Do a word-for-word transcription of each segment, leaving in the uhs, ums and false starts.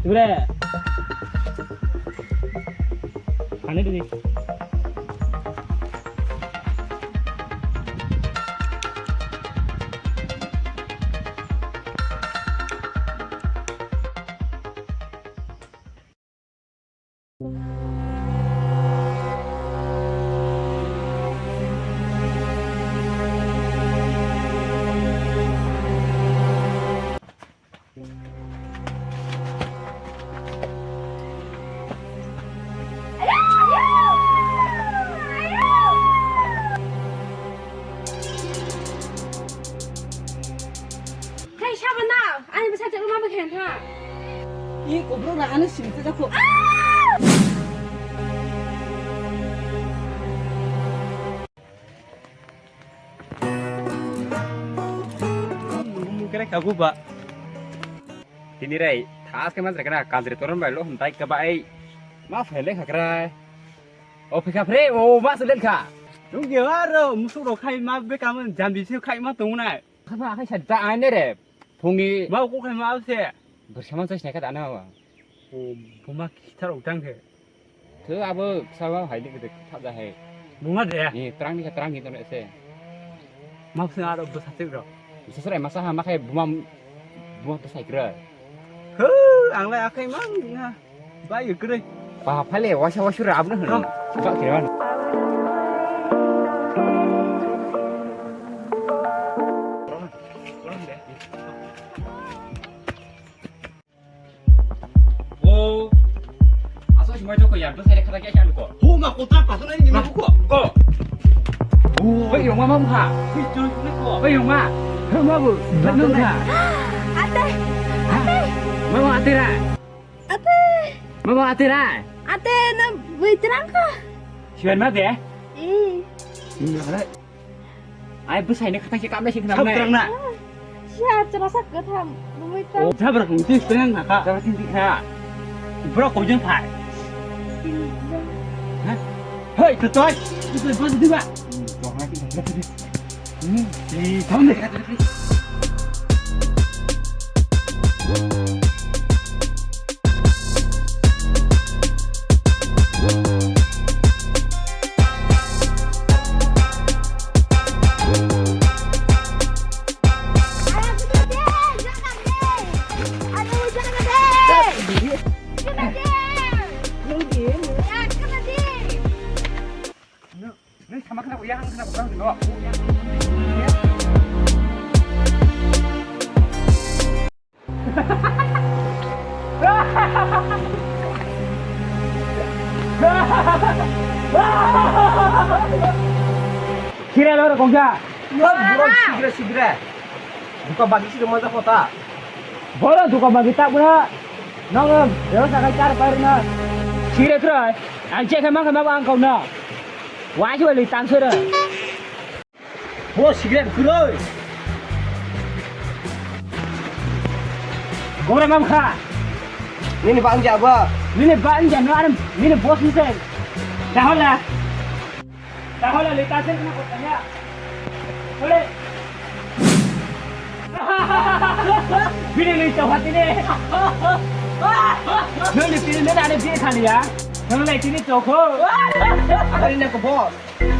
Ibre. Ani dini. Hai, Shabana, ani bwsai chwngno ma bwkha kha? I kubru na ani sini te jakho. Mungkere kagu ba. Tini rai, thas ke mas rekna kandri toron bai lo hum tai ka bai. Ma phele khakrai. O phika phre, o ma sulen kha. Nung ge aro musuk rok khai ma be kamun jambi se khai ma tongnai. Khaba akhai sa da ane re. Phungni. Ma ko khai ma se. Bersa man sai snai kha da na wa. O buma khithar utang khe. Thu abo sawa hai de de tha da hai. Buma de. Ni terang ni terang ni to ne se. Ma se aro bwsa se ro. Bwsa se masa ha ma khai buma buma bwsa kra. Hu, ang lai akhai mang ha. Bai, kwrwi. Ba, phale, waisa waisa ra abno hwn. Ba, kira. O. Aso, si mai to ko ya, do sai kha kya ko. Ho, ma ko ta pa so nai ni ma ko. Ko. O. Bai, yong ma ma ha. Bai, yong ma. Ho, ma bu. Ba, nung ha. Ate. Ate. Ma ma ate ra. Ate. Mama, ate ra. Ate, na bui terang kha. Siwan ma de? Hmm. Ini apa? Ai, bwsai ni khatai se kamle sing Sab nang. Terang na. Siya terasa ketham bui terang. Oh, jabra kung ti terang na kha. Jabra tin ti kha. Bro ko jeng phai. Hah? Hei, ketoi. Ketoi bos di ba. Hmm, tong ha ki. Hmm, di, tong de. Nung sama kena uyang kena kurang dulu. Kira lo kong ja. Yo, bro, sigra sigra. Buka bagi sih mata kota. Boro duka bagi tak bro. Nong, yo sakai char pair na. Sire tro. Ang cek emang emang ang kau na. Wajib beli tangsur. Bo sigaret kwrwi. Gora mam kha. Nini banja ba. Nini banja no aram nini boss ni sen. Tahole. Tahole le ta sen na ko tanya. Ole. Bini le to hatine. Nini tini nini ane bini khani ya. Nini le tini to ko. Ari na ko boss.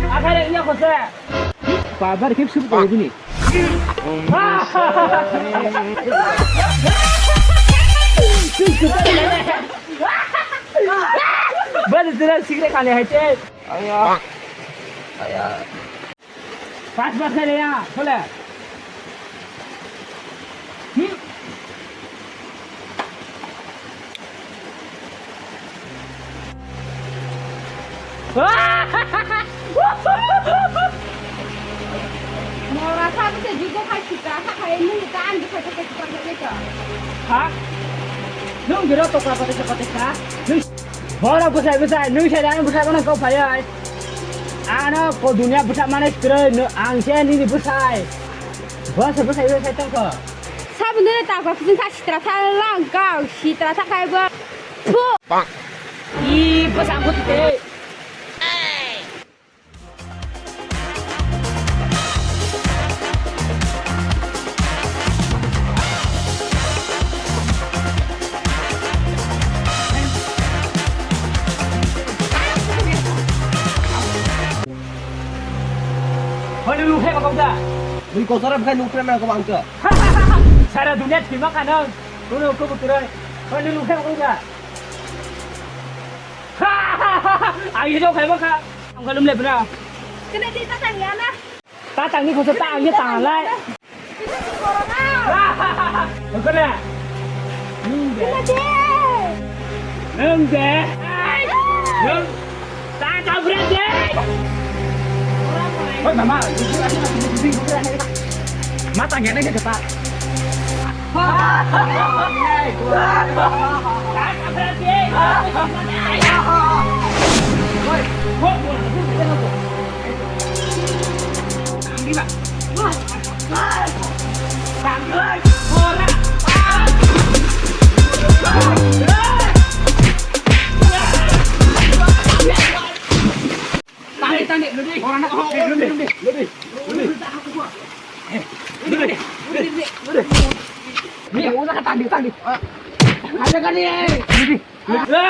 Akhare iya kose. Babar kip sup ko bini. Bani sira sigre khale hai te. Aya. Aya. Pas pas khale ya, khole. Hmm. Mora sa bwsai jugo khai sitra sa khai nung ta ang bwsai bwsai sitra sa jeta. Ha? Nung biro to ka pate sa pate sa. Nung bora bwsai bwsai nung sai ang bwsai bana kau phai ai. Ano ko dunia bwsai mane sitra ang se nini bwsai. Bwsai bwsai bwsai tong ko. Sabun dole ta ko kisin sa sitra sa lang kau sitra sa khai ba. Phu. I Masang ko tite. Hoi, nung lukhe bakau da? Nung kosara bwkhai nung pran nang kobang kha. Sara dunia thwima kha nang. Nung khe bwtwrwi. Hoi, nung lukhe bakau da? Ang ye jok khai bakha. Ang kalum le bra. Kena di ta tang ya na. Ta tang ni khosa ta ang ye tang lai. Hukana. Nung de. Nung de. Nung. Ta ta bra de. Hoi mama. Mata ngene ke ta. Tangdi, tangdi, ludi. Orang nak, oh, ludi, ludi, ludi, ludi. Ludi, ludi, ludi, ludi. Ludi, udah tangdi, tangdi. Ada kan ni, eh? Ludi, ludi.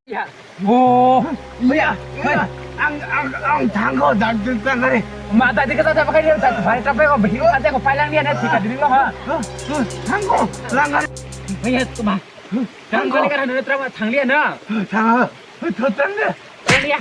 Ya. Bo. Ya. Ang, ang, ang thango, dak dak dak kare. Ma, dak dak dak dak kare, dak bai dak bai ko, bai dak ko, pailang dia na, thika diri lo ha. Thango, lang kare. Ya, ma. Thango. Kang kare kare, na, tra ma, thang dia na. Thango. Thotang dia. Thang dia.